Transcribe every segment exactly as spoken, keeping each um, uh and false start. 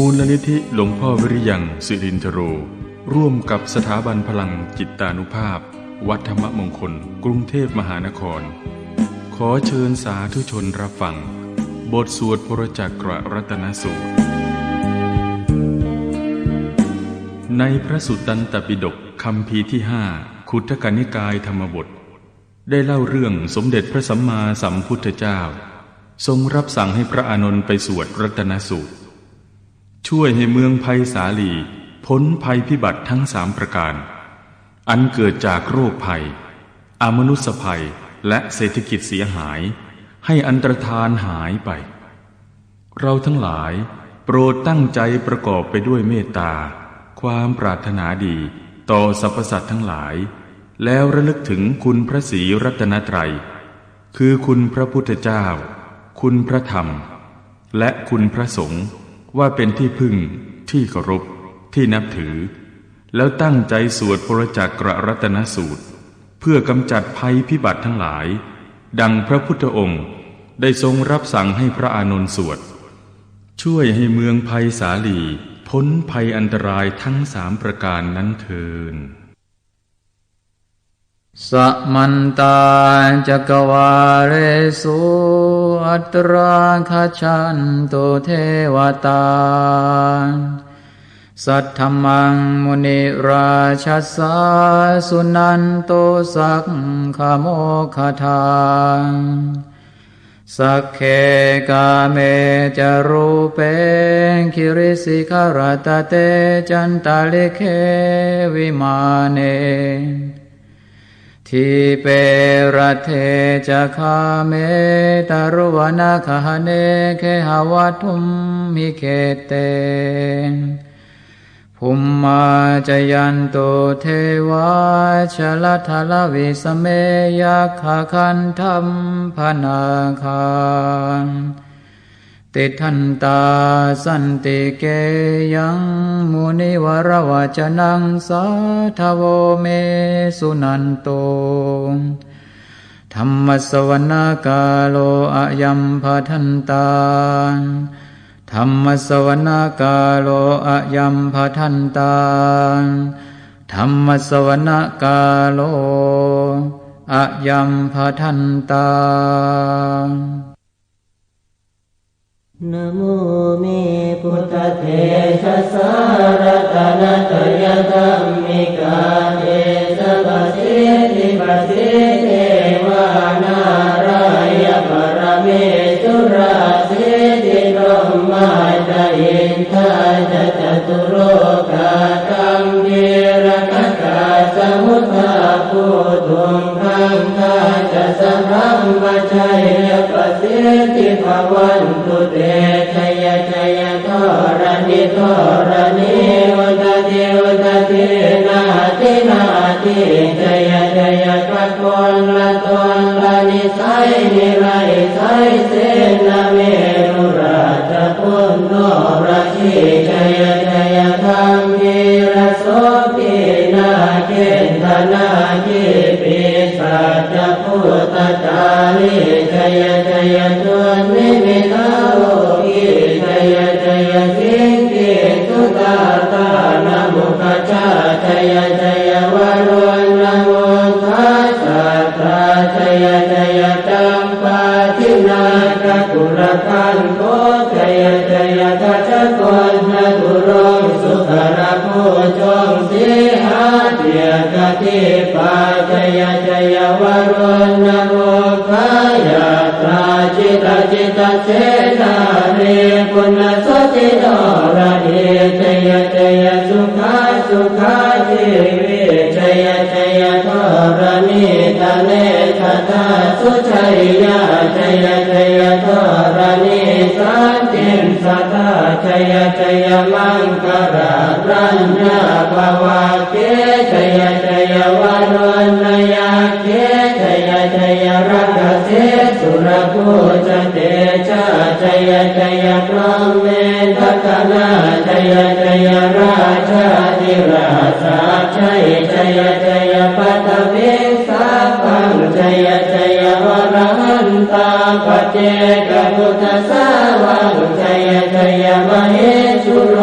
มูลนิธิหลวงพ่อวิริยัง สิรินทโร ร่วมกับสถาบันพลังจิตตานุภาพ วัดธรรมมงคล กรุงเทพมหานคร ขอเชิญสาธุชนรับฟัง บทสวดปรจักกรรัตนสูตร ในพระสุตตันตปิฎกคัมภีร์ที่ห้า ขุททกนิกายธรรมบท ได้เล่าเรื่องสมเด็จพระสัมมาสัมพุทธเจ้า ทรงรับสั่งให้พระอานนท์ไปสวดรัตนสูตร ช่วยให้เมืองไพศาลีพ้นภัยพิบัติทั้งสามประการ อันเกิดจากโรคภัย อมนุษยภัย และเศรษฐกิจเสียหาย ให้อันตรธานหายไป เราทั้งหลายโปรดตั้งใจประกอบไปด้วยเมตตา ความปรารถนาดีต่อสรรพสัตว์ทั้งหลาย แล้วระลึกถึงคุณพระศรีรัตนตรัย คือคุณพระพุทธเจ้า คุณพระธรรม และคุณพระสงฆ์ ว่าเป็นที่พึ่ง ที่เคารพ ที่นับถือ แล้วตั้งใจสวดปรจักกรรัตนสูตร เพื่อกำจัดภัยพิบัติทั้งหลาย ดังพระพุทธองค์ได้ทรงรับสั่งให้พระอานนท์สวด ช่วยให้เมืองไพศาลีพ้นภัยอันตรายทั้งสามประการนั้นเทอญ Samantā cakkavāḷesu atrāgacchantu devatā, saddhammaṃ munirājassa suṇantu saggamokkhadaṃ. Sagge kāme ca rūpe girisikharataṭe cantalikkhe vimāne, dīpe raṭṭhe ca gāme taruvanagahane gehavatthumhi khette, bhummā cāyantu devā jalathalavisame yakkhagandhabbanāgā, tiṭṭhantā santike yaṃ munivaravacanaṃ sādhavo me suṇantu. Dhammassavanakālo ayambhadantā. Dhammassavanakālo ayambhadantā. Dhammassavanakālo ayambhadantā. Namo me buddhatejasā ratanattayadhammikā tejapasiddhi pasīdevā nārāyaparamesurā siddhibrahmā ca indā ca catulokā gambhīrakkhakā samuddā bhūtuṃ gaṅgā ca sabrahmajayapasiddhi bhavantu te. Jaya jaya dharaṇi dharaṇī udadhi udadhī nadi nadī, jaya jaya gagonlatonlanisai niraisai senameru rājabala narajī, jaya jaya gambhīrasombhī nāgendanāgī pisācabhūtakālī, jaya jaya dunnimittarogī, jaya jaya siṅgī sudādānamukhajā, jaya jaya varuṇamukhasātrā, jaya jaya campādināgakulagantho, jaya jaya gajagonnaturaṅga sukarabhujaṅga sīhabyagghadīpā, jaya jaya varuṇamukhayātrā, jita jita senārī punasuddhi dharaṇī, jaya jaya sukhā sukhā jīvī, jaya jaya dharaṇītale sadā sujayyā, jaya jaya dharaṇī santin sadā, jaya jaya maṅkarāraññā bhavagge, jaya jaya varuṇayakkhe, jaya jaya rakkhase surabhujatejā, jaya jaya brahmendagaṇā, jaya jaya rājādhirājasājjai, jaya jaya paṭhaviṃ sabbaṃ, jaya jaya arahantā paccekabuddhasāvaṃ, jaya jaya mahesuro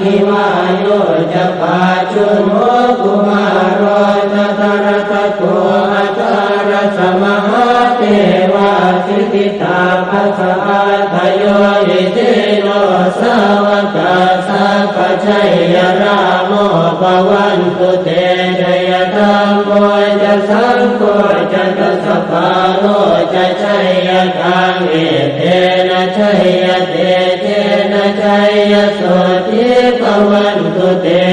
Mahāyo ca Pajjuno Kumāro Dhataraṭṭhako, aṭṭhārasa mahādevā siddhitāpasa-ādayo, isino sāvakā sabbe jaya rāmo bhavantu te. Jayadhammo ca saṅgho ca dasapālo ca jayakaṃ, etena jayatejena jayasotthī bhavantu te.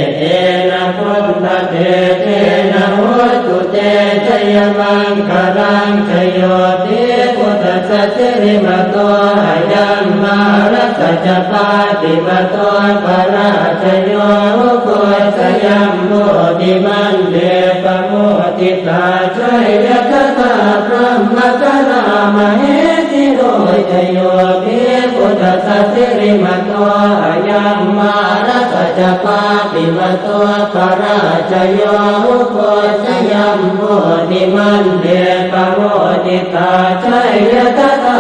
Etena buddhatejena hotu te jayamaṅgalaṃ. Jayo pi buddhassa sirīmato ayaṃ, mārassa ca pāpimato parājayo, ugghosayaṃ bodhimaṇḍe pamoditā, jaya tadā brahmagaṇā mahesino. Jayo pi buddhassa sirīmato ayaṃ, mārassa ca pāpimato parājayo, ugghosayaṃ bodhimaṇḍe pamoditā, jaya tadā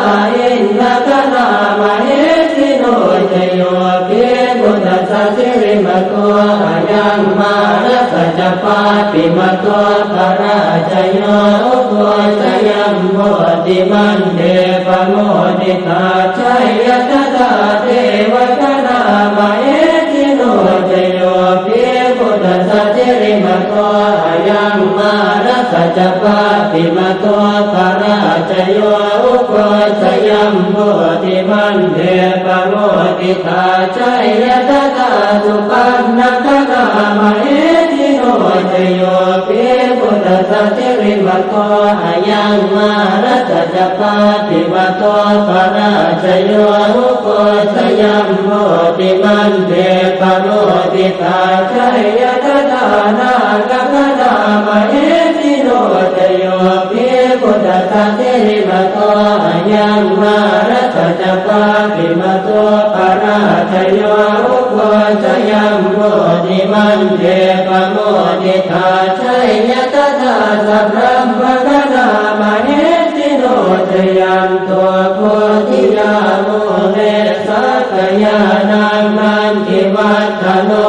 indagaṇā mahesino. Jayo pi buddhassa sirīmato ayaṃ, mārassa ca pāpimato parājayo, ugghosayaṃ bodhimaṇḍe pamoditā, jaya tadā devagaṇā mahesino. Jayo pi buddhassa sirīmato ayaṃ, mārassa ca pāpimato parājayo, ugghosayaṃ bodhimaṇḍe pamoditā, jaya tadā supaṇṇagaṇā mahesino. Jayo pi buddhassa sirīmato ayaṃ, mārassa ca pāpimato parājayo, ugghosayaṃ bodhimaṇḍe pamoditā, jaya tadā nāgagaṇā mahesino. Jayo pi buddhassa sirīmato ayaṃ, mārassa ca pāpimato parājayo, ugghosayaṃ bodhimaṇḍe pamoditā, jaya tadā sabrahmagaṇā mahesino. Jayanto bodhiyā mūle sakyānaṃ nandivaḍḍhano,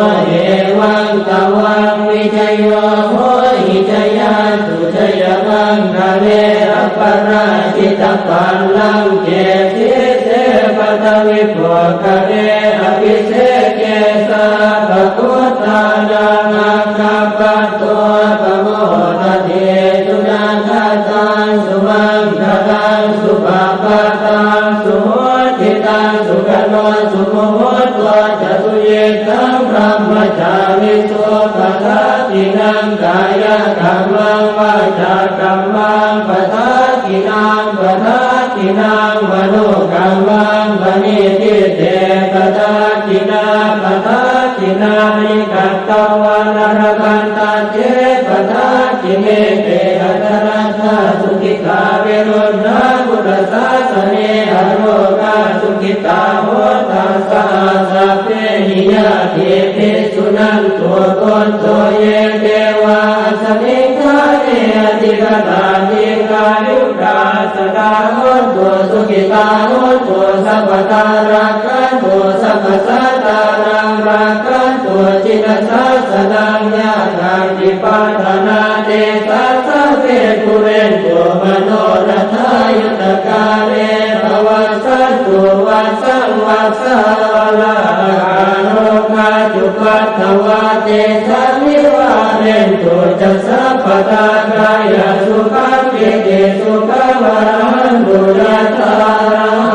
evaṃ tvaṃ vijayo hohi jayassu jayamaṅgale, aparājitapallaṅke sīse paṭhavipokkhare, abhiseke sabbabuddhānaṃ aggappatto pamodati. Sunakkhattaṃ sumaṅgalaṃ supabhātaṃ suhuṭṭhitaṃ, sukhaṇo sumuhutto ca suyiṭṭhaṃ brahmacārisu, padakkhiṇaṃ kāyakammaṃ vācākammaṃ padakkhiṇaṃ, padakkhiṇaṃ manokammaṃ paṇidhī te padakkhiṇā, padakkhiṇāni katvāna labhantatthe padakkhiṇe. Te atthaladdhā sukhitā viruḷhā buddhasāsane, arogā sukhitā hotha saha sabbehi ñātibhi. Suṇantu bhonto ye devā asmiṃ ṭhāne adhigatā, dīghāyukā sadā hontu, sukhitā hontu sabbadā, rakkhantu sabbasattānaṃ, rakkhantu jinasāsanaṃ. Yā kāci patthanā tesaṃ sabbe pūrentu manorathā, yuttakāle pavassantu vassaṃ vassā valāhakā. Rogā cupaddavā tesaṃ nivārentu ca sabbadā, kāyasukhaṃ cittisukhaṃ arahantu yathārahaṃ.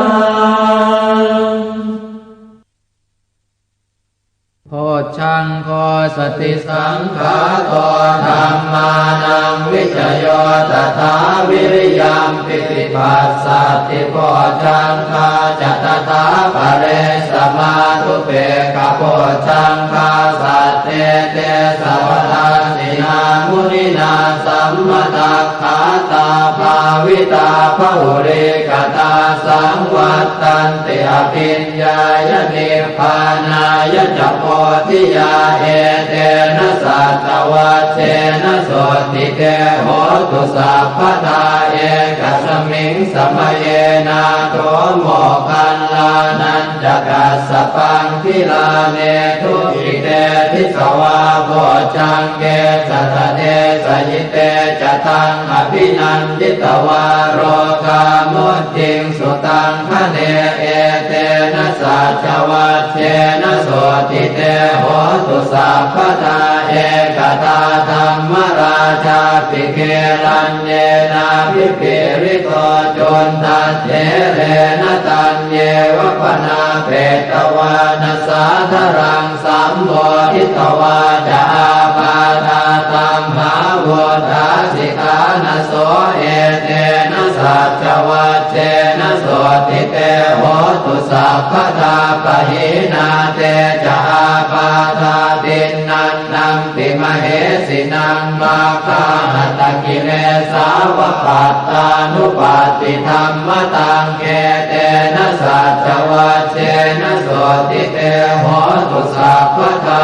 Bojjhaṅgo satisaṅkhāto dhammānaṃ vicayo tathā, viriyampīti passaddhi bojjhaṅgā ca tathāpare, samādhupekkhabojjhaṅgā sattete sabbadassinā muninā sammadakkhātā bhāvitā bahulīkatā saṃvattanti abhiññāya nibbānāya ca bodhiyā. Etena saccavajjena sotthi te hotu sabbadā. Ekadā Ekasmiṃ samaye nātho moggallānañca kassapaṃ gilāne dukkhite disvā bojjhaṅge satta desayi. Te ca taṃ abhinanditvā rogā mucciṃsu taṅkhaṇe. Etena saccavajjena sotthi te hotu sabbadā. Ekadā dhammarājāpi gelaññenābhipīḷito cundattherena taññeva bhaṇāpetvāna sādaraṃ sammoditvā ca ābādhā tamhā vuṭṭhāsi ṭhānaso. Etena saccavajjena sotthi te hotu sabbadā. Pahīnā te ca ābādhā tiṇṇannampi mahesinaṃ maggāhatakilesāva pattānuppattidhammataṃ. Etena saccavajjena sotthi te hotu sabbadā.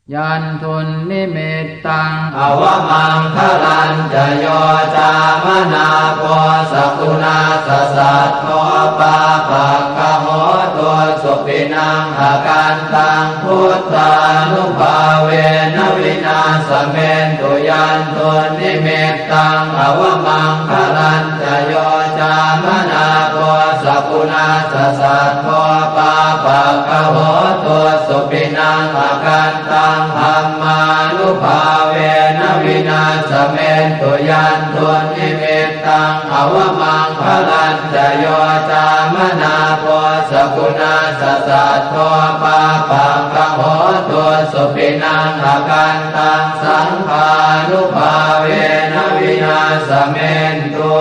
Yandunnimittaṃ avamaṅgalañca yo cāmanāpo sakuṇassa saddo pāpaggaho dussupinaṃ akantaṃ buddhānubhāvena vināsamentu. Yandunnimittaṃ avamaṅgalañca yo cāmanāpo sakuṇassa saddo pāpaggaho dussupinaṃ akantaṃ dhammānubhāvena vināsamentu. Yandunnimittaṃ avamaṅgalañca yo cāmanāpo sakuṇassa saddo pāpaggaho dussupinaṃ akantaṃ saṅghānubhāvena vināsamentu.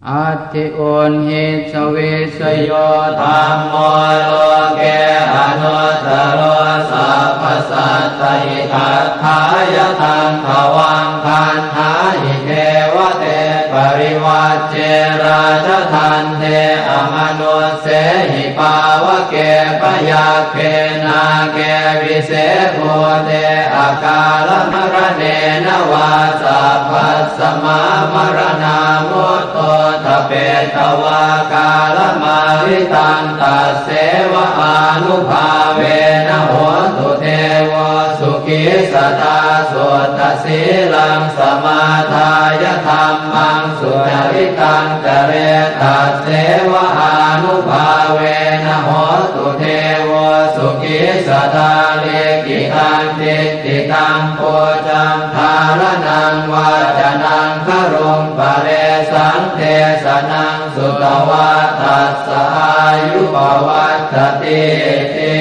Atthi uṇhissa vijayo dhammo loke anuttaro sabbasatthahitatthayaṃ dvaṃ gaṇhāhi devate parivajje rājadaṇḍe amanus sehi pāvake byagghe nāge vise bhūte akālamaraṇena vā sabbasmā maraṇā mutto ṭhapetvā kālamāritaṃ tasseva ānubhāvena hotu devo sukhī sadā. Suddhasīlaṃ samādāya dhammaṃ sucaritaṃ care tasseva ānubhāvena hotu devo sukhī sadā. Likkhitaṃ cintitaṃ pūjaṃ dhāraṇaṃ vācanaṃ garuṃ paresaṃ desanaṃ sutvā tassa āyu pavaḍḍhatīti.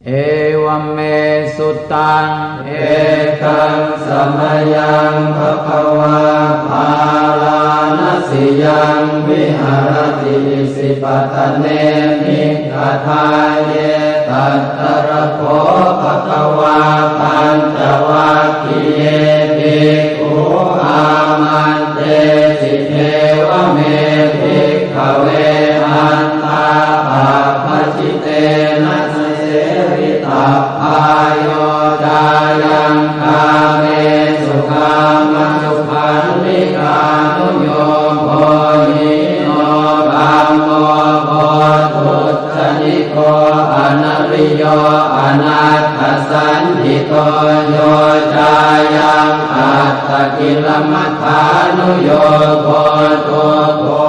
Evaṃ me sutaṃ. Ekaṃ samayaṃ bhagavā bārāṇasiyaṃ viharati isipatane migadāye. Tatra kho bhagavā pañcavaggiye bhikkhū āmantesi: Evamme bhikkhave antā pabbajitena na seritabbā. Yo cāyaṃ kāmesu kāmasukhallikānuyogo hīno gammo pothujjaniko anariyo anatthasañhito. Yo cāyaṃ attakilamathānuyogo dukkho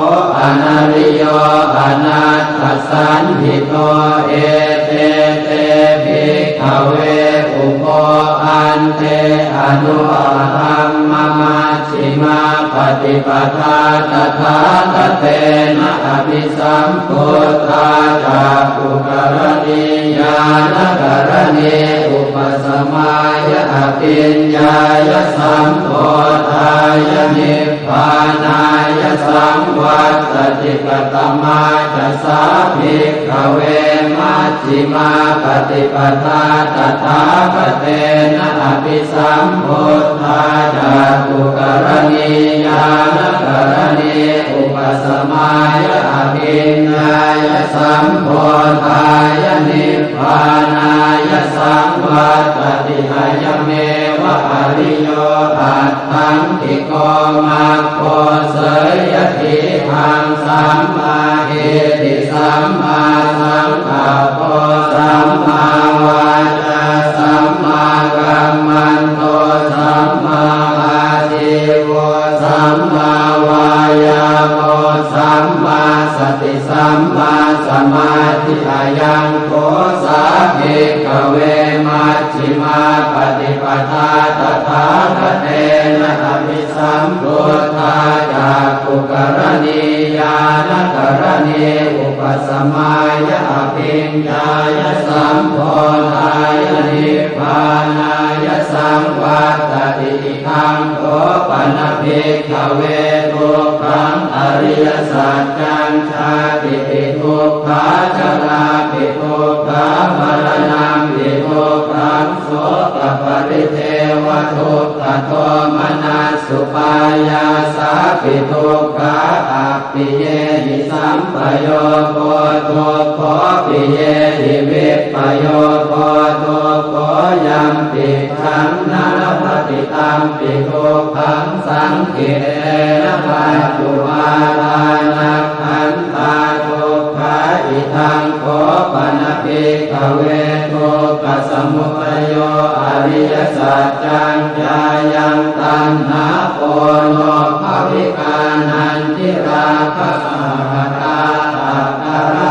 anariyo anatthasañhito. Ete te bhikkhave ubho ante anupagamma majjhimā paṭipadā tathāgatena abhisambuddhā cakkhukaraṇī ñāṇakaraṇī upasamāya abhiññāya sambodhāya nibbānāya saṃvattati. Katamā ca sā bhikkhave maj jhimā paṭipadā tathāgatena abhisambuddhā cakkhukaraṇī ñāṇakaraṇī upasamāya abhiññāya sambodhāya nibbānā vattati. Ayameva ariyo aṭṭhaṅgiko maggo, seyyathīdaṃ: sammādiṭṭhi sammāsaṅkappo sammāvācā sammākammanto sammāājīvo sammāvāyāmo sammāsati sammāsamādhi. Ayaṃ kho sā bhikkhave majjhimā paṭipadā tathāgatena abhisambuddhā cakkhukaraṇī ñāṇakaraṇī upasamāya abhiññāya sambodhāya nibbānāya saṃvattati. Idaṃ kho pana bhikkhave dukkhaṃ ariyasaccaṃ: jātipi dukkhā jarāpi dukkhā maraṇampi dukkhaṃ sokaparidevadukkhadomanassupāyāsāpi dukkhā appiyehi sampayogo dukkho piyehi vippayogo dukkho yampicchaṃ na labhati tampi dukkhaṃ saṅkhittena pañcupādānakkhandhā dukkhā. Idaṃ kho pana bhikkhave dukkhasamudayo ariyasaccaṃ: yāyaṃ taṇhā ponobbhavikā nandirāgasahagatā tatra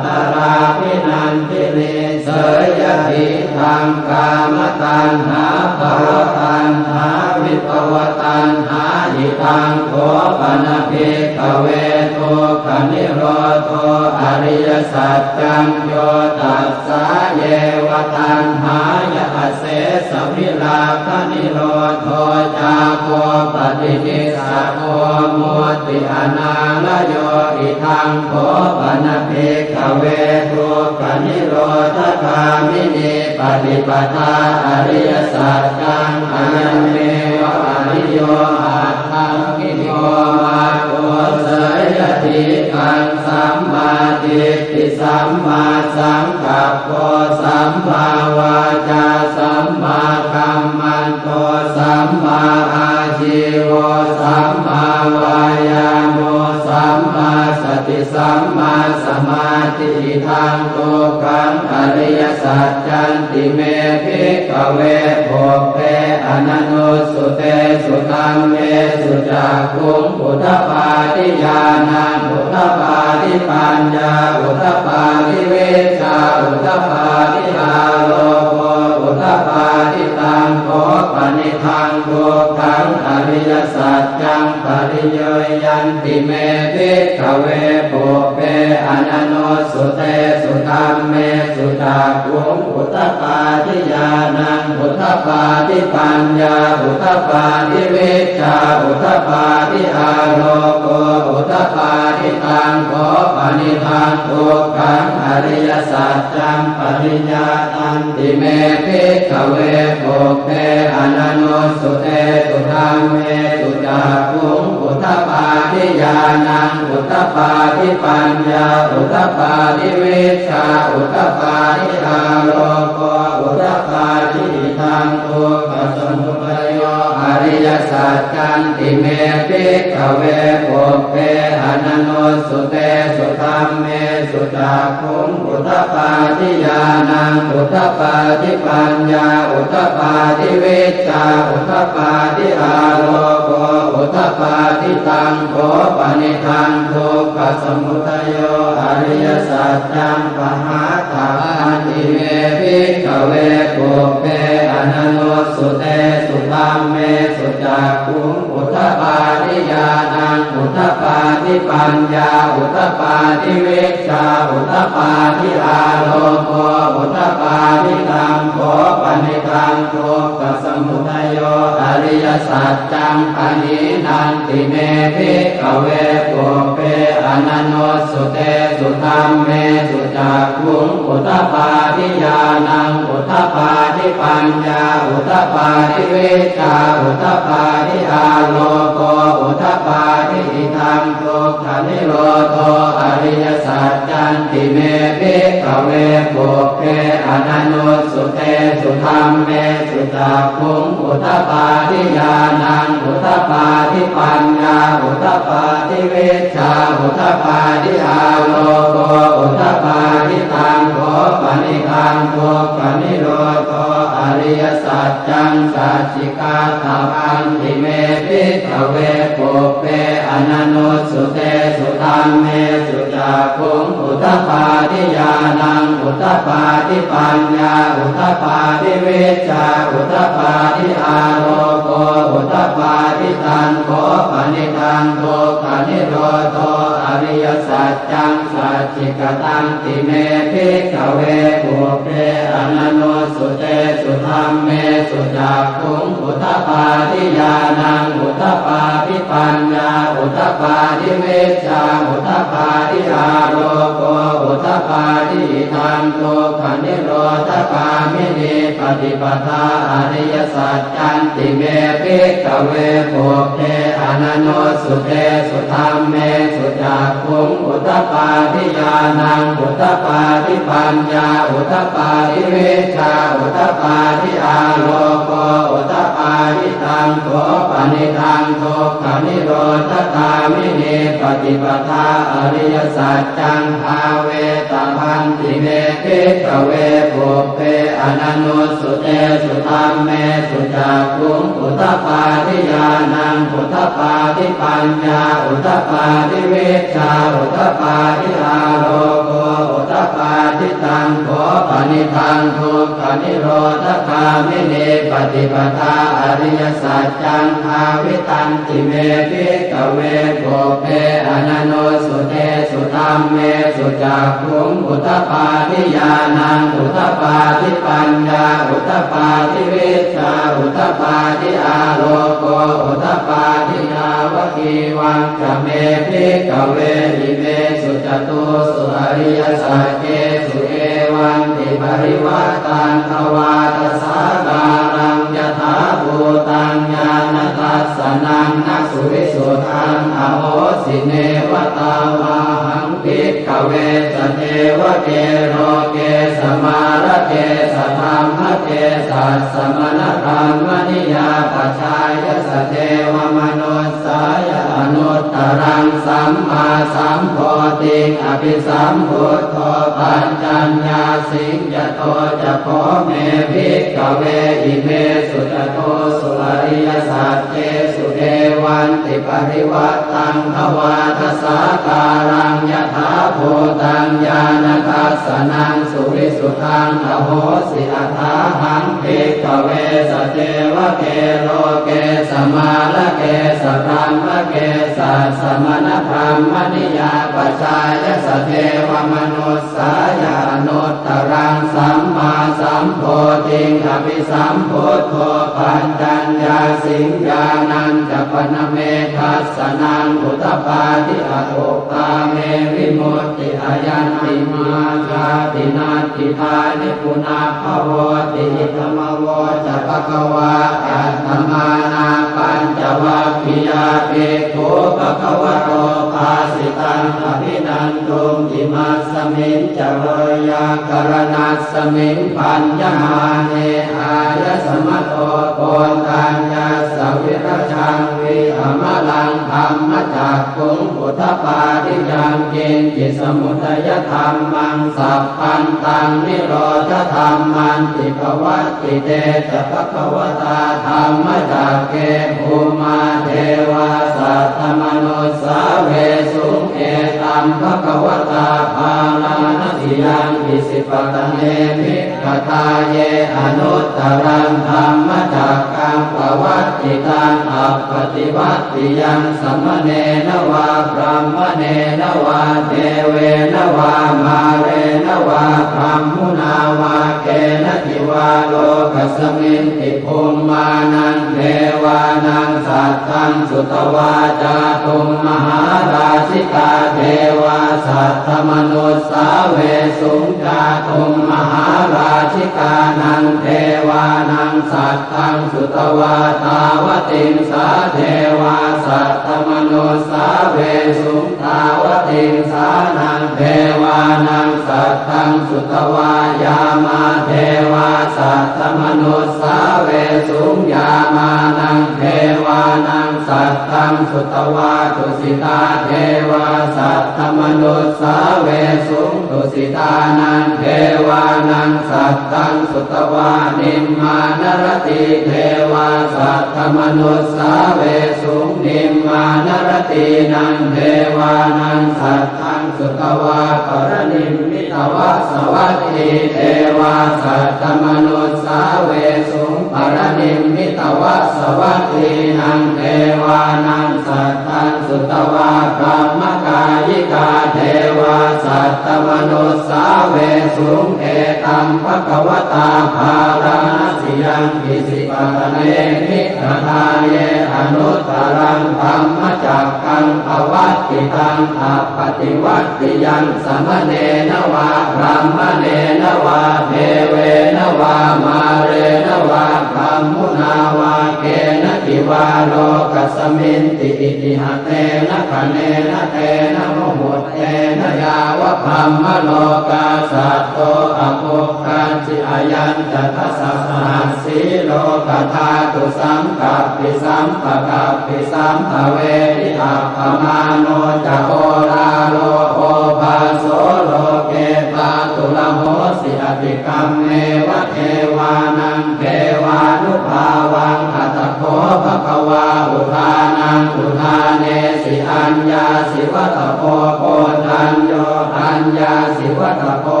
tatrābhinandinī, seyyathīdaṃ: kāmataṇhā bhavataṇhā vibhavataṇhā. Idaṃ kho pana bhikkhave dukkhanirodho ariyasaccaṃ: yo tassāyeva taṇhāya asesavirāganirodho cāgo paṭinissaggo mutti anālayo. Idaṃ kho pana bhikkhave dukkhanirodhagāminī paṭipadā ariyasaccaṃ: ayameva ariyo aṭṭhaṅgiko maggo, seyyathīdaṃ: sammādiṭṭhi sammāsaṅkappo sammāvācā sammākammanto sammāājīvo sammāvāyāmo sammāsati sammāsamādhi. Idaṃ dukkhaṃ ariyasaccanti me bhikkhave pubbe ananussutesu dhammesu cakkhuṃ udapādi ñāṇaṃ udapādi paññā udapādi vijjā udapādi āloko udapādi. Taṃ kho panidaṃ dukkhaṃ ariyasaccaṃ pariññeyyanti me bhikkhave pubbe ananussutesu dhammesu cakkhuṃ udapādi ñāṇaṃ udapādi paññā udapādi vijjā udapādi āloko udapādi. Taṃ kho panidaṃ dukkhaṃ ariyasaccaṃ pariññātanti me bhikkhave pubbe ananussutesu dhammesu cakkhuṃ udapādi ñāṇaṃ udapādi paññā udapādi vijjā udapādi āloko udapādi. Idaṃ dukkhasamudayo ariyasaccanti me bhikkhave pubbe ananussutesu dhammesu cakkhuṃ udapādi ñāṇaṃ udapādi paññā udapādi vijjā udapādi āloko udapādi. Taṃ kho panidaṃ dukkhasamudayo ariyasaccaṃ pahātabbanti me bhikkhave pubbe ananussutesu dhammesu cakkhuṃ udapādi ñāṇaṃ udapādi paññā udapādi vijjā udapādi āloko udapādi. Taṃ kho panidaṃ dukkhasamudayo ariyasaccaṃ pahīnanti me bhikkhave pubbe ananussutesu dhammesu cakkhuṃ udapādi ñāṇaṃ udapādi paññā udapādi vijjā udapādi āloko udapādi. Idaṃ dukkhanirodho ariyasaccanti me bhikkhave pubbe ananussu tesu dhammesu cakkhuṃ udapādi ñāṇaṃ udapādi paññā udapādi vijjā udapādi āloko udapādi. Taṃ kho panidaṃ dukkhanirodho ariyasaccaṃ sacchikātabbanti me bhikkhave pubbe ananussutesu dhammesu cakkhuṃ udapādi ñāṇaṃ udapādi paññā udapādi vijjā udapādi āloko udapādi. Taṃ kho panidaṃ dukkhanirodho ariyasaccaṃ sacchikatanti me bhikkhave pubbe ananussutesu dhammesu cakkhuṃ udapādi ñāṇaṃ udapādi paññā udapādi vijjā udapādi āloko udapādi. Idaṃ dukkhanirodhagāminī paṭipadā ariyasaccanti me bhikkhave pubbe ananussutesu dhammesu cakkhuṃ udapādi ñāṇaṃ udapādi paññā udapādi vijjā udapādi āloko udapādi. Taṃ kho panidaṃ dukkhanirodhagāminī paṭipadā ariyasaccaṃ bhāvetabbanti me bhikkhave pubbe ananussutesu dhammesu cakkhuṃ udapādi ñāṇaṃ udapādi paññā udapādi vijjā udapādi āloko udapādi. Taṃ kho panidaṃ dukkhanirodhagāminī paṭipadā ariyasaccaṃ bhāvitanti me bhikkhave pubbe ananussutesu dhammesu cakkhuṃ udapādi ñāṇaṃ udapādi paññā udapādi vijjā udapādi āloko udapādi. Yāvakīvañca me bhikkhave imesu catūsu ariyasaccesu evantiparivaṭṭaṃ dvādasākāraṃ yathābhūtaṃ ñāṇadassanaṃ na suvisuddhaṃ ahosi. Neva tāvāhaṃ bhikkhave sadevake loke samārake sadhammake sassamaṇabrāhmaṇiyā pajāya sadevamanussāya anuttaraṃ sammāsambodhiṃ abhisambuddho paccaññāsiṃ. Yato ca kho me bhikkhave imesu catūsu ariyasaccesu evantiparivaṭṭaṃ dvādasākāraṃ yathābhūtaṃ ñāṇadassanaṃ suvisuddhaṃ ahosi. Athāhaṃ bhikkhave sadevake loke samārake sabrahmake sassamaṇabrāhmaṇiyā pajāya sadevamanussāya anuttaraṃ sammāsambodhiṃ abhisambuddho paccaññāsiṃ ñāṇañca pana me dassanaṃ udapādi. Akuppā me vimutti ayañtimā jāti natthidāni punabbhavoti. Idamavoca bhagavā. Attamanā pañcavaggiyā bhikkhū bhagavato bhāsitaṃ abhinanduṃ imasmiñca veyyākaraṇasmiṃ bhaññamāne āyasmato Koṇḍaññassa virajaṃ vītamalaṃ dhammacakkhuṃ udapādi yaṅkiñci samudayadhammaṃ sabbantaṃ nirodhadhammanti. Pavattite ca bhagavatā dhammacakke bhummā devā saddamanussāvesuṃ: Etaṃ bhagavatā Bārāṇasiyaṃ Isipatane Migadāye anuttaraṃ dhammacakkaṃ pavattitaṃ appaṭivattiyaṃ samaṇena vā brāhmaṇena vā devena vā mārena vā brahmunā vā kenaci vā lokasminti. Bhummānaṃ devānaṃ saddaṃ sutvā cātummahārājikā devā saddamanussāvesuṃ. Cātummahārājikānaṃ devānaṃ saddaṃ sutvā tāvatiṃsā devā saddamanussāvesuṃ. Tāvatiṃsānaṃ devānaṃ saddaṃ sutvā yāmā devā saddamanussāvesuṃ. Yāmānaṃ devānaṃ saddaṃ sutvā tusitā devā saddamanussāvesuṃ. Tusitānaṃ devānaṃ saddaṃ sutvā nimmānaratī devā saddamanussāvesuṃ. Nimmānaratīnaṃ devānaṃ saddaṃ sutvā paranimmitavasavattī devā saddamanussāvesuṃ. Paranimmitavasavattīnaṃ devānaṃ saddaṃ sutvā brahmakāyikā devā saddamanussāvesuṃ. Etaṃ bhagavatā bārāṇasiyaṃ isipatane migadāye anuttaraṃ dhammacakkaṃ pavattitaṃ appaṭivattiyaṃ samaṇena vā brāhmaṇena vā devena vā mārena vā brahmunā vā kenaci vā lokasminti itiha tena khaṇena tena muhuttena yāva brahmalokā saddo abbhuggacchi. Ayañca dasasahassī lokadhātu saṅkappi sampakappi sampavedhi. Appamāṇo ca oḷāro obhāso loke pāturahosi atikkammeva devānaṃ devānubhāvaṃ. Atha kho bhagavā udānaṃ udānesi: Aññāsi vata bho koṇḍañño, aññāsi vata bho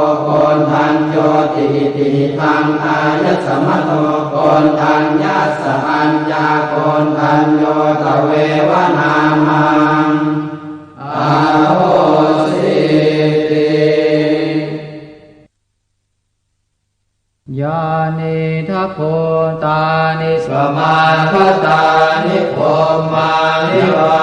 koṇḍaññoti. Iti hidaṃ āyasmato koṇḍaññassa aññākoṇḍañño tveva nāmaṃ ahosīti. Yānīdha bhūtāni samāgatāni bhummāni vā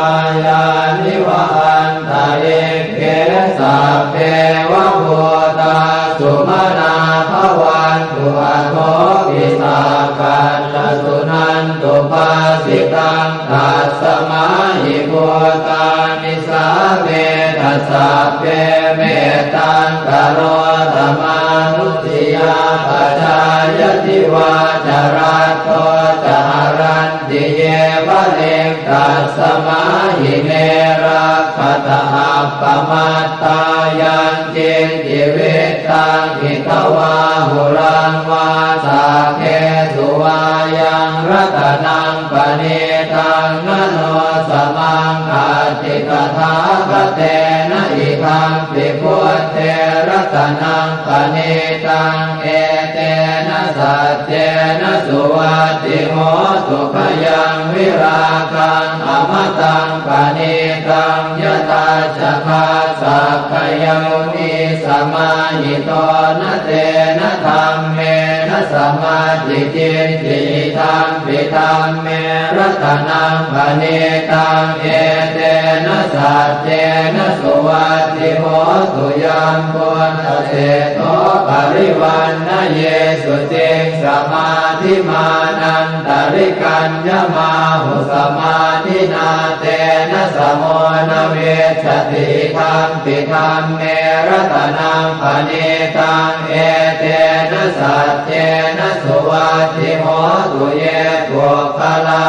yāni va antalikkhe sabbeva bhūtā sumanā bhavantu athopi sakkacca suṇantu bhāsitaṃ. Tasmā hi bhūtā nisāmetha sabbe mettaṃ karotha mānusiyā pajāya divā ca ratto ca haranti ye baliṃ. Tasmā hi ne rakkhatha appamattā yaṃ kiñci vittaṃ idha vā huraṃ vā saggesu vā yaṃ ratanaṃ paṇītaṃ na no samaṃ atthi tathāgatena idampi buddhe ratanaṃ paṇītaṃ etena saccena suvatthi hotu. Khayaṃ virāgaṃ amataṃ paṇītaṃ yadajjhagā sakyamunī samāhito na tena dhammena samatthi kiñci idampi dhamme ratanaṃ paṇītaṃ etena saccena suvatthi hotu. Yambuddhaseṭṭho parivaṇṇayī suciṃ samādhimānan tarikaññamāhu samādhinā tena samo na vijjati idampi dhamme ratanaṃ paṇītaṃ etena saccena suvatthi hotu. Ye puggalā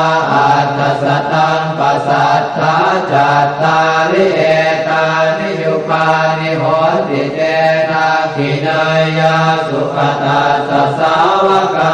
aṭṭha sataṃ pasatthā cattāri etāni yugāni honti te dakkhiṇeyyā sugatassa sāvakā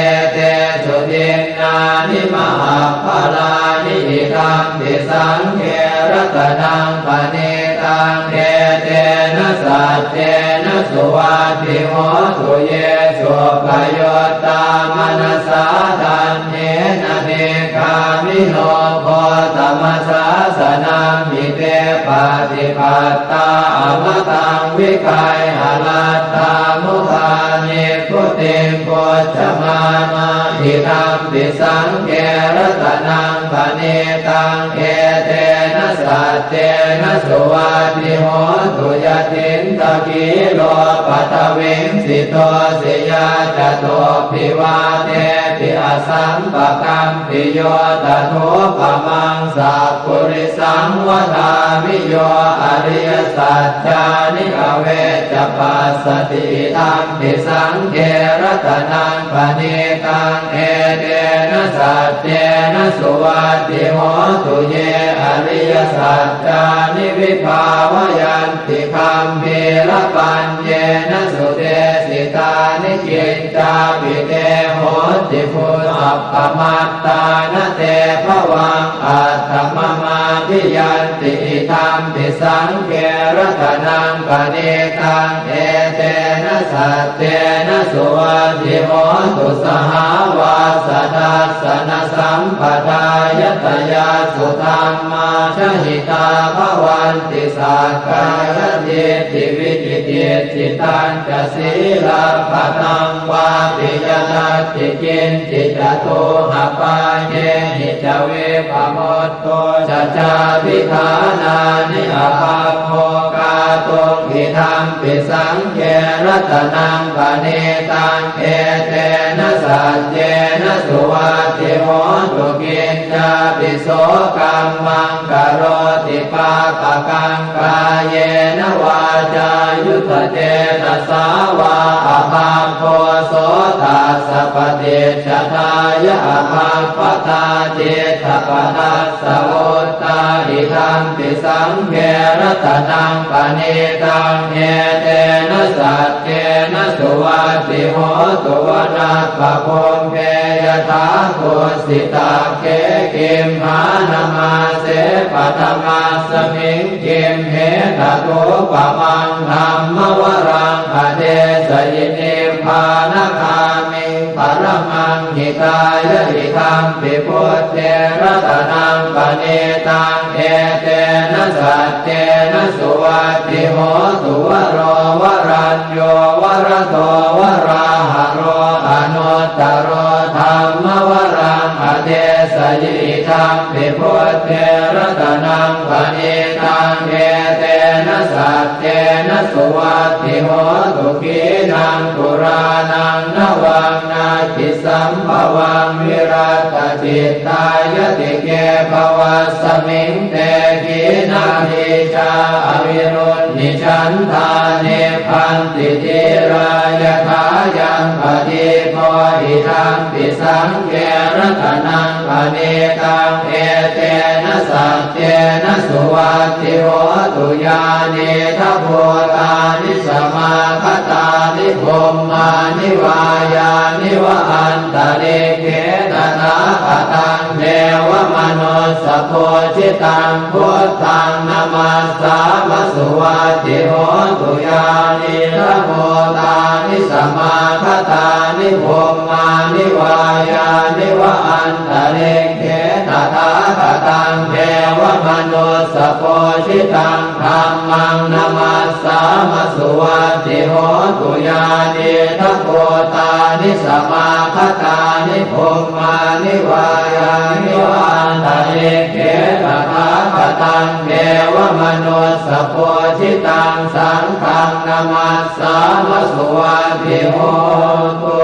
etesu dinnāni mahapphalāni idampi saṅghe ratanaṃ paṇītaṃ etena saccena suvatthi hotu. Ye suppayuttā manasā daḷhena nikkāmino gotamasāsanamhi te pattipattā amataṃ vigayha laddhā mudhā nibbutiṃ bhuñjamānā idampi saṅghe ratanaṃ paṇītaṃ etena saccena suvatthi hotu. Yathindakhīlo paṭhaviṃ sito siyā catubbhi vātehi asam kampiyo tathūpamaṃ sappurisaṃ vadāmi, yo ariyasaccāni avecca passati, idampi saṅghe ratanaṃ paṇītaṃ, etena saccena suvatthi hotu. Ye ariyasaccāni vibhāvayanti gambhīrapaññena sudesitāni, kiñcāpi te honti bhusappamattā, na te bhavaṃ attamamādiyanti, idampi saṅghe ratanaṃ paṇītaṃ, etena saccena suvatthi hotu. Sahāvassa dassanasampadāya, tayassu dhammā jahitā bhavanti, sakkāyadiṭṭhi vicikicchitañca, sīlabbataṃ vāpi yadatthi kiñci, catūhapāyehi ca vippamutto, cha chābhiṭhānāni abhabbo kātuṃ, idampi saṅghe ratanaṃ paṇītaṃ, etena saccena suvatthi hotu. Kiñcāpi so kammaṃ karoti pāpakaṃ, kāyena vācāyuda cetasā vā, abhabbo so tassa paṭicchadāya, abhabbatā diṭṭhapadassa vuttā, idampi saṅghe ratanaṃ paṇītaṃ, etena saccena suvatthi hotu. Vanappagumbe yathā kussitakkhē, gimhānamāse paṭhamasmiṃ gimhe, tathūpamaṃ dhammavaraṃ adesayi, nibbānagāmiṃ paramaṃ hitāya, idampi buddhe ratanaṃ paṇītaṃ, etena saccena suvatthi hotu. Varo varañño varado varāharo, anuttaro dhammavaraṃ adesayi, idampi buddhe ratanaṃ paṇītaṃ, etena saccena suvatthi hotu. Khīṇaṃ purāṇaṃ navaṃ natthi sambhavaṃ, virattacittāyatike bhavasmiṃ, te khīṇabījā aviruḷhichandā, nibbanti dhīrā yathāyampadīpo, idampi saṅghe ratanaṃ paṇītaṃ, etena saccena suvatthi hotu. Yānīdha bhūtāni samāgatāni, bhummāni vā yāni va antalikkhe, tathāgataṃ devamanussapūjitaṃ, buddhaṃ namassāma suvatthi hotu. Yānīdha bhūtāni samāgatāni, bhummāni vā yāni va antalikkhe, tathāgataṃ devamanussapūjitaṃ, dhammaṃ namassāma suvatthi hotu. Yānīdha bhūtāni samāgatāni, bhummāni vā yāni va antalikkhe, tathāgataṃ devamanussapūjitaṃ, saṅghaṃ namassāma suvatthi hotu.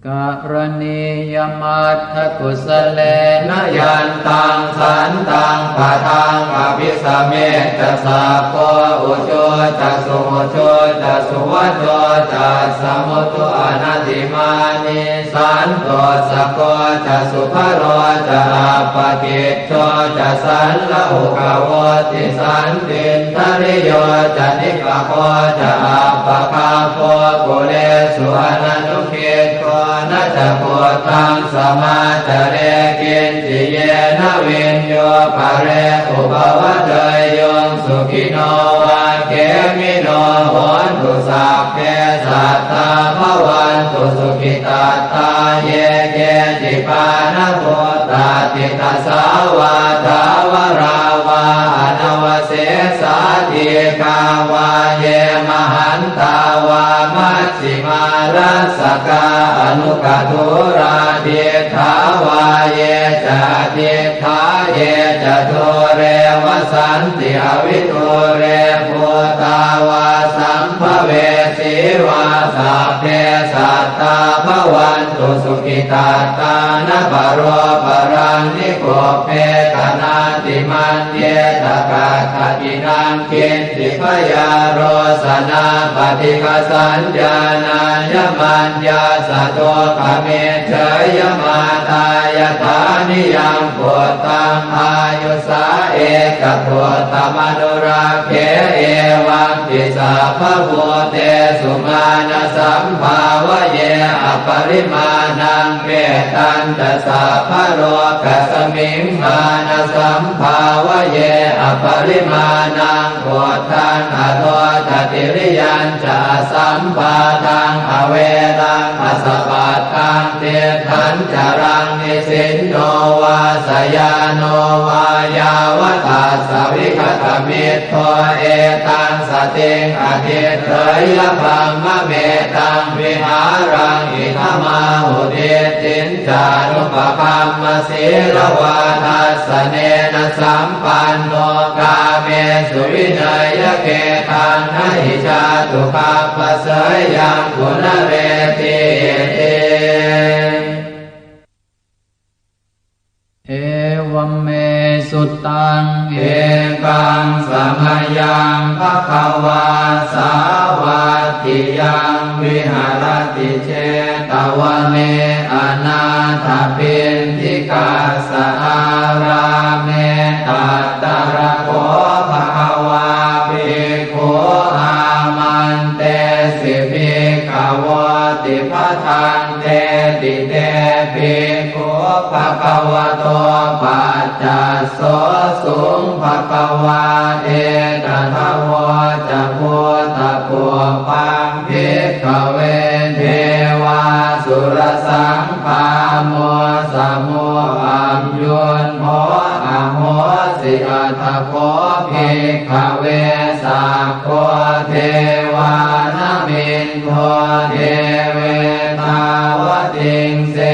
Karaṇīyamatthakusalena, yantaṃ santaṃ padaṃ abhisamecca, sakko ujū ca suhujū ca, suvaco cassa mudu anatimānī, santussako ca subharo ca, appakicco ca sallahukavutti, santindriyo ca nipako ca, appagabbho kulesu ananugiddho. Na ca khuddaṃ samācare kiñci, yena viññū pare upavadeyyuṃ. Sukhino vā khemino hontu, sabbe sattā bhavantu sukhitattā. Ye keci pāṇabhūtatthi, tasā vā thāvarā vā anavasesā, dīghā vā ye mahantā vā, maj jhimā rassakā aṇukathūlā, diṭṭhā vā ye ca adiṭṭhā, ye ca dūre vasanti avidūre, bhūtā vā sambhavesī vā, sab Sabbe sattā bhavantu sukhitattā, na paro paraṃ nikubbetha, nātimaññetha katthaci naṃ kiñci, byārosanā paṭighasaññā, nāññamaññassa dukkhamiccheyya. Mātā yathā niyaṃ puttaṃ, āyusā ekaputtamanurakkhe, evampi sabbabhūtesu, mānasambhāvaye aparimāṇaṃ. Mettañca sabbalokasmiṃ, mānasambhāvaye aparimāṇaṃ, uddhaṃ adho ca tiriyañca, asambādhaṃ averaṃ asapattaṃ. Tiṭṭhañcaraṃ nisinno vā, sayāno vā yāvatassa vigatamiddho, etaṃ satiṃ adhiṭṭheyya, brahmametaṃ vihāraṃ idhamāhu. Diṭṭhiñca anupagamma, sīlavā dassanena sampanno, kāmesu vineyya gedhaṃ, na hi jātu gabbhaseyyaṃ punaretīti. Evaṃ me sutaṃ. Ekaṃ samayaṃ bhagavā sāvatthiyaṃ viharati jetavane anāthapiṇḍikassa ārāme. Tatra kho bhagavā bhikkhū āmantesi bhikkhavoti. Bhadanteti te bhikkhū bhagavato paccassosuṃ. Bhagavā etadavoca: Bhūtapubbaṃ bhikkhave devāsurasaṅ gāmo, samūhapyuṭṭho ahosi. Atha kho bhikkhave sakko devānamindo devetāvatiṃse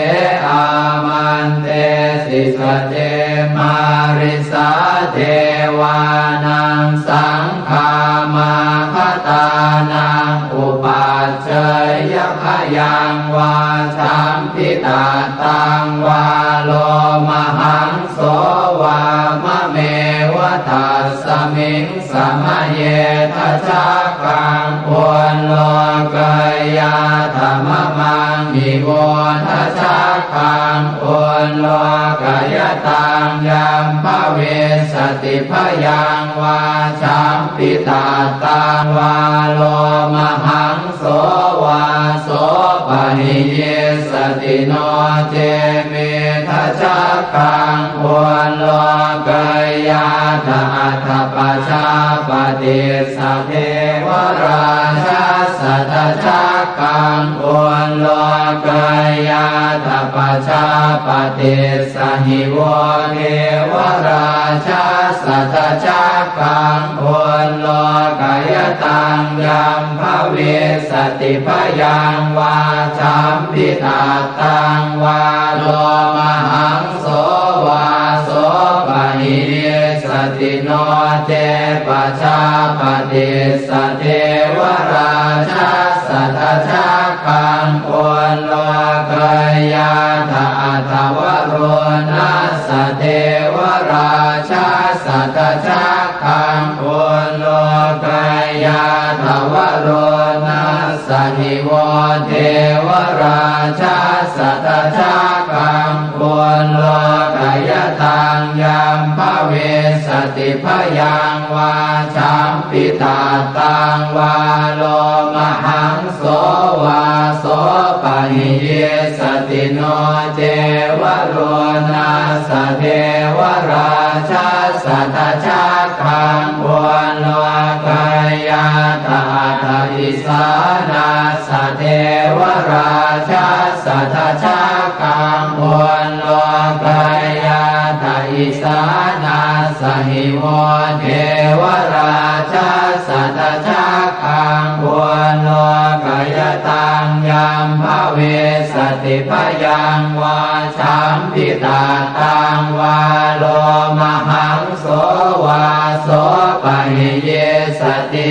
āmantesi. Sace mārisā devānaṃ saṅ gāmāgatānaṃ upajjeyya, bhayaṃ vā champittattaṃ vā lomahaṃso vā mameva tasmiṃ samaye. Dhajaggaṃ ullokayātha mamaṃ hi vo, dhajaggaṃ ullokayataṃ yam bhavissati, bhayaṃ vā champittattaṃ vā lomahaṃso vā so pahiyissati. No ce me dhajaggaṃ ullokayātha, atha pajāpatissa devarājassa dhajaggaṃ ullokayātha, pajāpatissa hi vo devarājassa dhajaggaṃ ullokayataṃ yam bhavissati, bhayaṃ vā champittattaṃ vā lomahaṃso vā so pahiyissati. No ce pajāpatissa devarājassa dhajaggaṃ ullokayātha, atha varuṇassa devarājassa dhajaggaṃ ullokayātha, varuṇassa hi vo devarājassa dhajaggaṃ ullokayataṃ yam bhavissati, bhayaṃ vā champittattaṃ vā lomahaṃso vā so pahiyissati. No ce varuṇassa devarājassa dhajaggaṃ ullokayātha, atha isāṇassa devarājassa dhajaggaṃ ullokayātha, isāṇassa hi vo devarājassa dhajaggaṃ ullokayataṃ yam bhavissati, bhayaṃ vā champittattaṃ vā lomahaṃso vā so pahiyissati.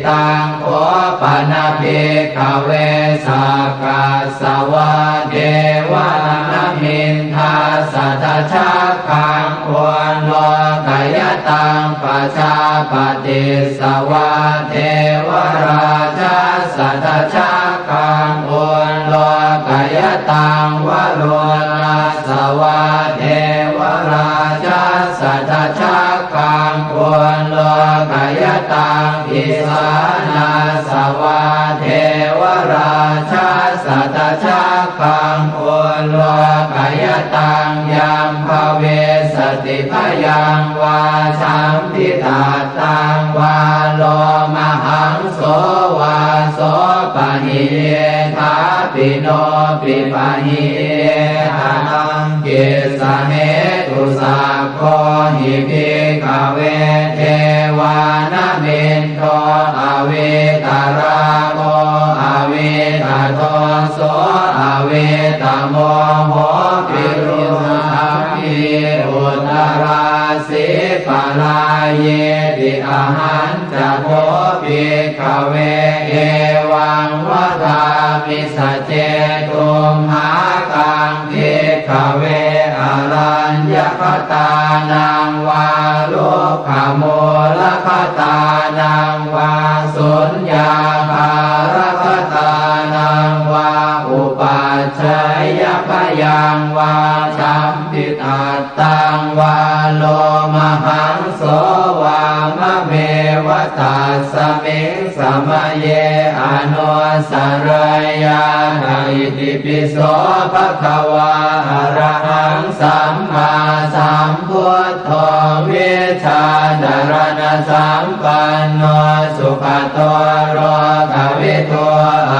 Taṃ kho pana bhikkhave sakkassa vā devā na middhassa dhajaggaṃ ullokayataṃ pajāpatissa vā devarājassa dhajaggaṃ ullokayataṃ varuṇassa vā devarājassa dhajaggaṃ ullokayataṃ isānassa vā devarājassa dhajaggaṃ ullokayataṃ yaṃ bhavissati bhayaṃ vā sambhitattaṃ vā lomahaṃso vā sopāhi ye thāpi no pipahi ye hataṃ kissa hetu. Sakko hi bhikkhave devā na middho avītarāgo avītadoso avītamoho virūḷhambhī uttarāsī parāyīti. Ahañca kho bhikkhave evaṃ vadāmi sacetumhākaṃ bhikkhave araññagatānaṃ vā rukkhamūlagatānaṃ vā suññāgāragatānaṃ vā upajjhāyabhayaṃ vā sambhitattaṃ vā lomahaṃso vā mameva tasmiṃ samaye anussareyyātha. Itipi so bhagavā arahaṃ sammāsambuddho vijjācaraṇasampanno sugato lokavidū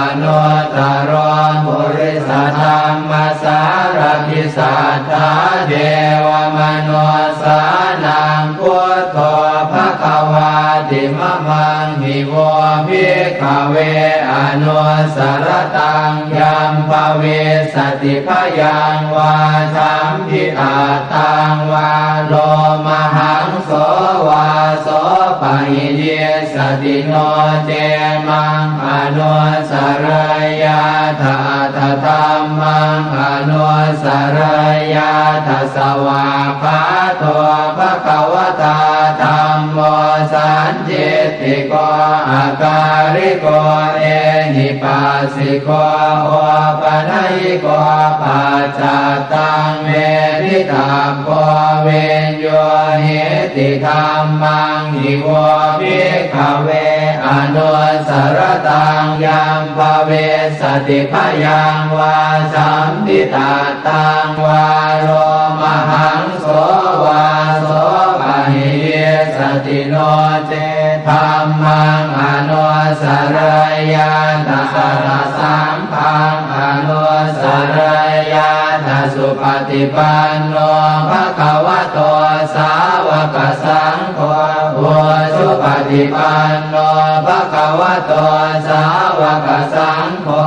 anuttaro purisadammasārathi satthā devamanussānaṃ buddho bhagavāti. Mamaṃ hi vo bhikkhave anussarattaṃ yaṃ bhavissati bhayaṃ vā sambhitattaṃ vā lomahaṃso vā sopāhiyissati. No ce maṃ anussareyyātha aṭṭha dhammaṃ anussareyyātha. Svākkhāto bhagavatā dhammo sandiṭṭhiko akāliko ehipassiko opanayiko paccattaṃ veditabbo viññūhīti. Dhammaṃ hi vo bhikkhave anussarattaṃ yaṃ bhavissati bhayaṃ vā sambhitattaṃ vā lomahaṃso vā sopāhiyissati. No ce dhammaṃ anussareyyātha aṭṭha saṅghaṃ anussareyyātha. Supaṭipanno bhagavato sāvakasaṅgho, ujupaṭipanno bhagavato sāvakasaṅgho,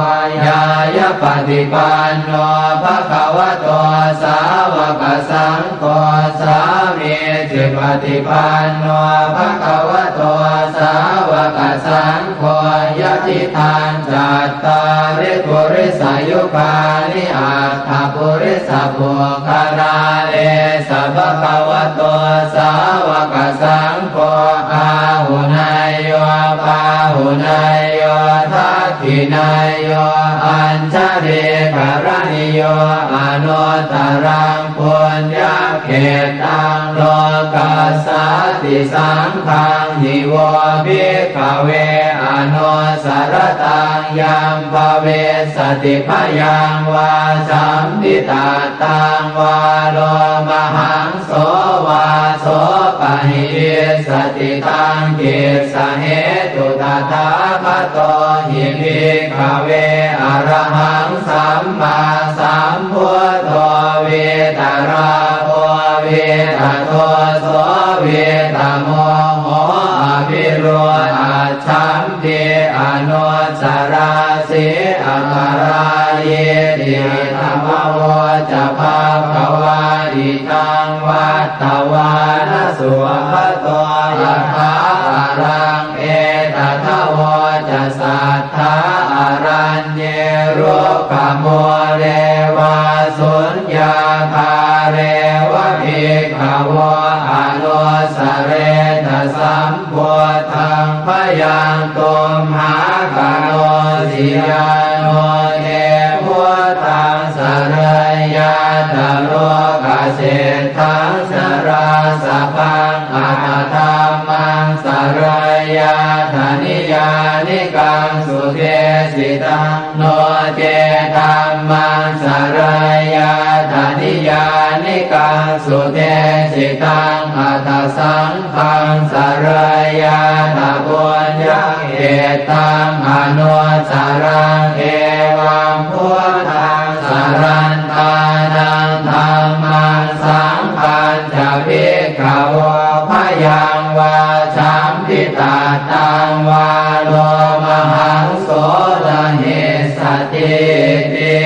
ñāyapaṭipanno bhagavato sāvakasaṅgho, sāmīcipaṭipanno bhagavato sāvakasaṅgho, yadidaṃ cattāri purisayugāni aṭṭha purisapuggalā, esa bhagavato sāvakasaṅgho, āhuneyyo pāhuneyyo dakkhiṇeyyo añjalikaraṇīyo anuttaraṃ puññakkhettaṃ lokassāti. Saṅghaṃ hi vo bhikkhave anussarattaṃ yaṃ bhavissati bhayaṃ vā sambhitattaṃ vā lomahaṃso vā sopāhiyissati. Taṃ kissa hetu tathāgato hi bhikkhave arahaṃ sammāsambuddho vītarāgo vītadoso vītamoho avirūḷhacchambhī anussarāsī aparājīti. Idamavoca bhagavā. Idaṃ vattavāna sugato yathā kalaṃ etadavoca sattā araññe rukkhamūle vā suññāgāre va bhikkhavo anussarena sambuddhaṃ. Bhayaṃ tumhāgaṇo siyā no te buddhaṃ sarayyātha lokaseṭṭhaṃ sarāsabhaṃ atha dhammaṃ sarayyātha niyyānikaṃ sudesitaṃ. No ce dhammaṃ sarayyātha niyyānikaṃ sudesitaṃ atha saṅghaṃ sarayyātha puññakkhettaṃ anussaraṃ. Evaṃ buddhaṃ sarantānaṃ dhammaṃ saṅghañca bhikkhavo bhayaṃ vā chambhitattaṃ vā lomahaṃso na hessatīti.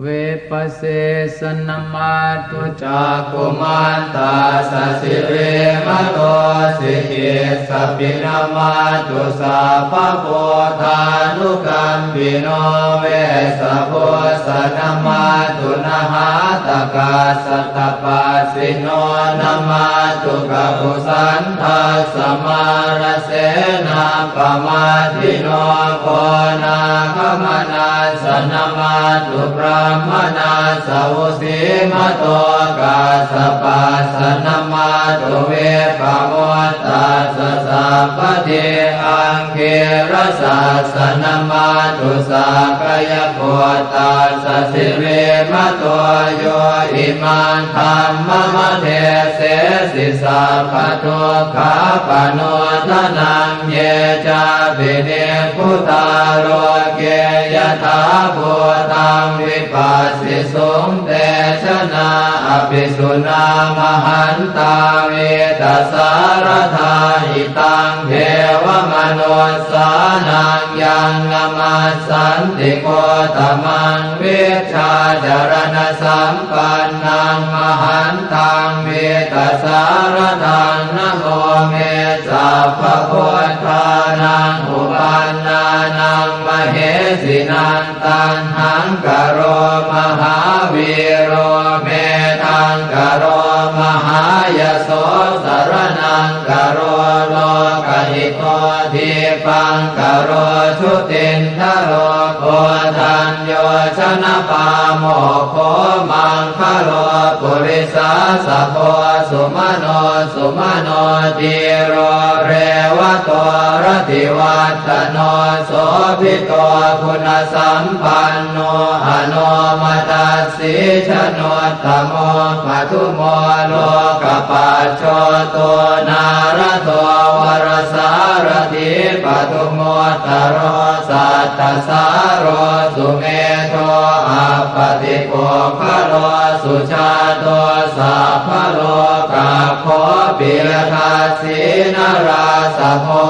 Vipasīsa namatthu cakkhumantassa sirīmato sikhissapi namatthu sabbabuddhānukampino vessabhussa namatthu nhātakassa tapassino namatthu kakusandhassa māra senāpamaddino konāgamanassa namatthu brāhmaṇassa vusīmato kassapassa namatthu vippamuttassa sabbadhi aṅgīrasassa namatthu sakyaputtassa sirīmato yo imaṃ dhammamadese'si sabbadukkhapanūdanaṃ. Ye cāpi nibbutā loke yathābhūtaṃ vipassisuṃ te janā apisuṇā mahantā vītasāradā. Hitaṃ devamanussānaṃ yaṃ namassanti gotaṃ vijjācaraṇasampannaṃ mahantaṃ vītasāradaṃ namo me sabbabuddhānaṃ uppannānaṃ mahesinaṃ. Taṇhaṅkaro mahāvīro medhaṅkaro mahāyaso saraṇaṅkaro lokahito dīpaṅkaro jutindharo koṇḍañño janapāmokkho maṅgalo purisāsabho sumano sumano dhīro revato rativaḍḍhano sobhito guṇasampanno anomadassī januttamo padumo lokapajjoto nārado varasārathī padumu ttaro sattasāro sumedho appaṭipuggalo sujāto sabbalokaggo piyadassī narāsabho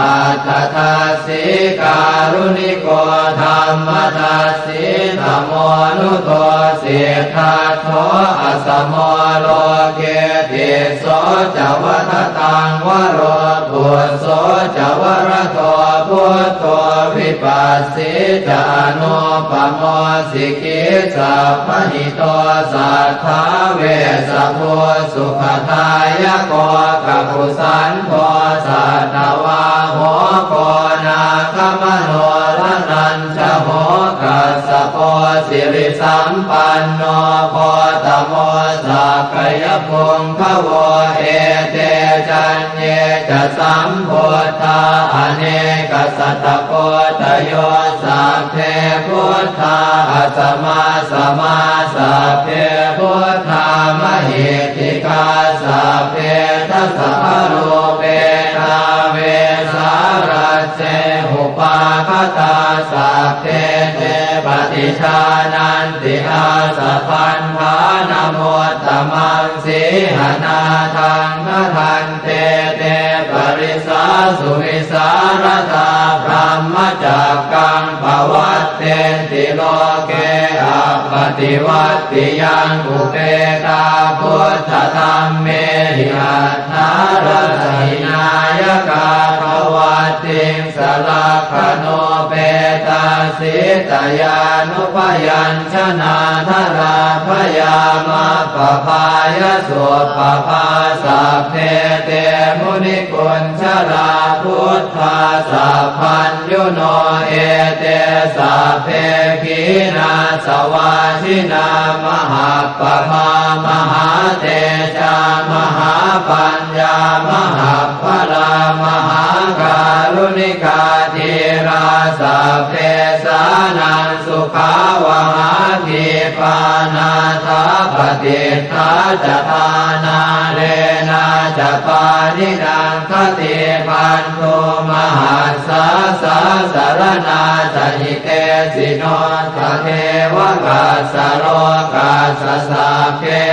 atthadassī kāruṇiko dhammadassi tamonudo siddhattho asamo loke tisso ca vadataṃ varo phusso ca varado buddho vipassī ca anūpamo sikhī sabbahito satthā vessabhū sukhadāyako kakusandho satthavāho konāgamano raṇañjaho kassapo sirisampanno gotamo sakyapuṅgavo ete caññe ca sambuddhā anekasatakoṭayo sabbe buddhā asamā samā sabbe buddhā mahiddhikā sabbe dasabalūpetā vesāraje upāgatā sabbe te paṭijānanti āsabhaddhānamuttamaṃ sīhanāthaṃ bhadan te te parisāsu visāradā brahmacakkaṃ pavattenti loke appaṭivattiyaṃ upetā buddhadhammehi atthārasahīnā nāyakā dvattiṃsalakkhaṇo, petāsītyānubyañjanā, dvārābhayamuppabhāya, suppabhā sabbe te munikuñjalā. Buddhā sabbaññuno ete, sabbe khīṇāsavā jinā, mahappabbā mahātejā, mahāpaññā mahabbalā, mahākāruṇikā, dhīrā sabbesānaṃ sukhāvahā. Khippanātha patiṭṭhā ca, ṭhānāḷena ca pāṇinaṃ, khatippaṇḍu mahassāsā, saraṇā ca hitesino, tatheva kassa lokassa sabbe,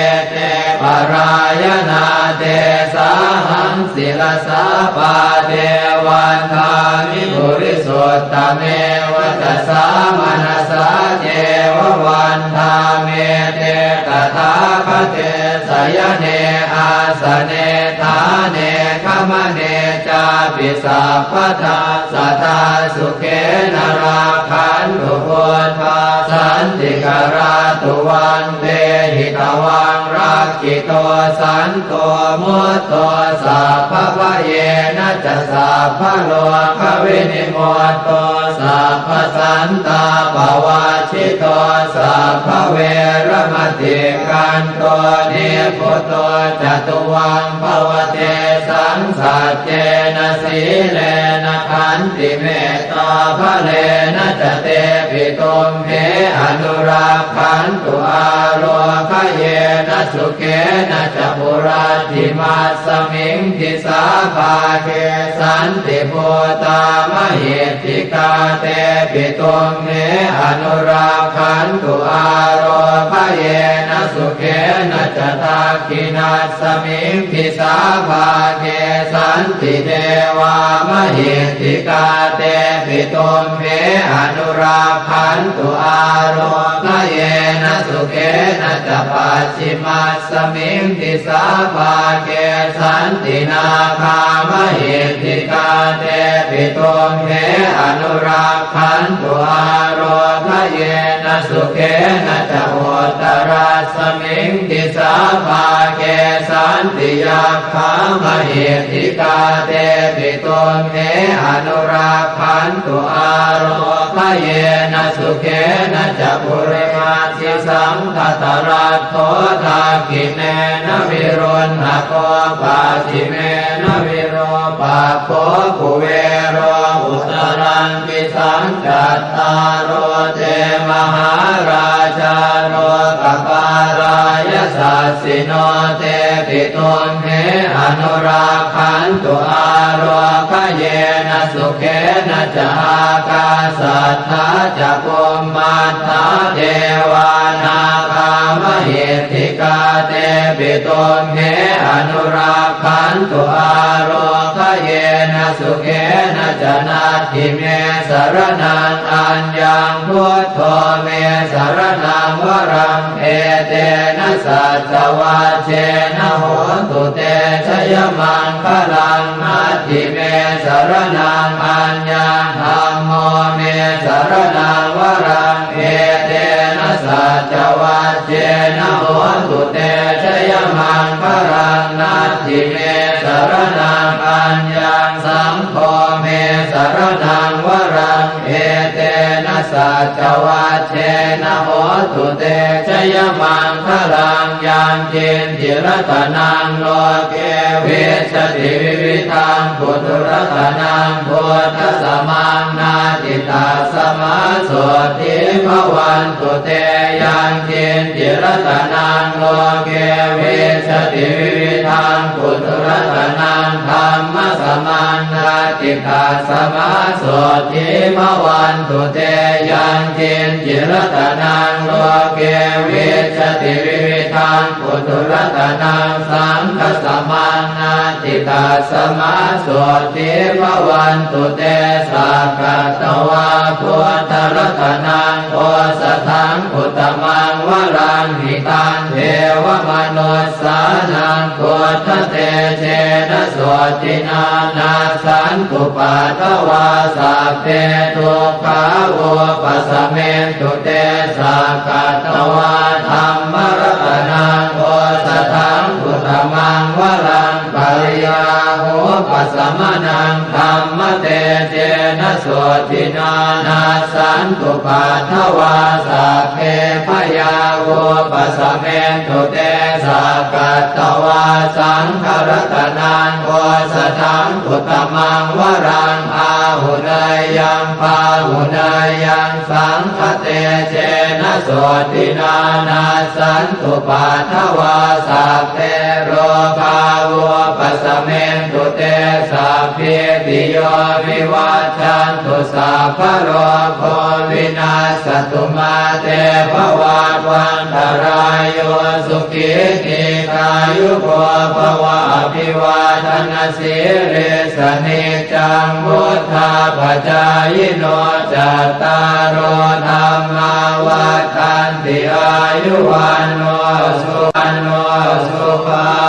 ete parāyanā, tesāhaṃ sirasā pāde vandāmi purisuttame, vacasā manasā ceva vandāmete tathāgate, sayane āsane ṭhāne gamane cāpi sabbadā, sadā sukhena rakkhantu buddhā, santikarā tuvaṃ dehi tvaṃ rakkhito santo, mutto sabbabhayena ca sabbarogavinimutto, sabbasantāpavajjito, sabbaveramatikkanto, nibbuto ca tuvaṃ bhava. Tesaṃ saccena sīlena khantimettābalena ca, tepi tumhe anurakkhantu ārogyena sukhena ca. Puratthimassa miṃ disābhāge santibhūtā mahiddhikā, tepi tumhe anurakkhantu ārogyena sukhena ca. Dakkhiṇassa miṃ disābhāge santi devā mahiddhikā, tepi tumhe anurakkhantu ārogyena sukhena ca. Pacchimassa miṃ disābhāge santi nāgā mahiddhikā, tepi tumhe anurakkhantu ārogyena sukhena ca. Uttarassa miṃ disābhāge santi yakkhā mahiddhikā, tepi tumhe anurakkhantu ārogyena sukhena ca. Purimañca saṅkhattaladdho dakkhiṇena viruḷhako, pacchimena virūpakkho kuvero uttaraṃ disaṃ. Cattāro te mahārājā lokapālā yasassino, tepi tumhe anurakkhantu ārogyena sukhena ca. Ākāsaṭṭhā ca bhummaṭṭhā devā nāgā mahiddhikā, tepi tumhe anurakkhantu ārogyena sukhena ca. Natthi me saraṇaṃ aññaṃ, buddho me saraṇaṃ varaṃ, etena saccavajjena hotu te jayamaṅgalaṃ. Natthi me saraṇaṃ aññaṃ, dhammo me saraṇaṃ varaṃ, etena saccavajjena hotu te jayamaṅgalaṃ. Natthi me saraṇaṃ aññaṃ, saṅgho me saraṇaṃ varaṃ, etena saccavajjena hotu te jayamaṅgalaṃ. Yaṅkiñci ratanaṃ loke vijjati vividhaṃ puthu, ratanaṃ buddhasamaṃ natthi, tasmā sotthī bhavantu te. Yaṅkiñci ratanaṃ loke vijjati vividhaṃ puthu, ratanaṃ dhammasamaṃ natthi, tasmā sotthī bhavantu te. Yaṅkiñci ratanaṃ loke vijjati vividhaṃ taṃ buddharatanaṃ saṅghasamaṃ natthi, tasmā sotthī bhavantu te. Sakkatvā buddharatanaṃ osathaṃ uttamaṃ varaṃ, hitaṃ devamanussānaṃ buddhatejena sotthinā, nassantupaddavā sabbe dukkhā vūpasamentu te. Sakkatvā dhammaratanaṃ osathaṃ uttamaṃ varaṃ, bhayāhupasamanaṃ dhammatejena sotthinā, nassantupaddavā sabbe bhayā vūpasamentu te. Sakkatvā saṅgharatanaṃ osathaṃ uttamaṃ varaṃ, āhuneyyaṃ pāhuneyyaṃ saṅghatejena sotthinā, nassantupaddavā sabbe rogā vūpasamentu te. Sabbītiyo vivajjantu, sabbarogo vinassatu, mā te bhavatvantarāyo, sukhī dīghāyuko bhava. Abhivādanasīlissa niccaṃ vuḍḍhāpacāyino, cattāro dhammā vaḍḍhanti, āyu vaṇṇo sukhaṇo sukhaṃ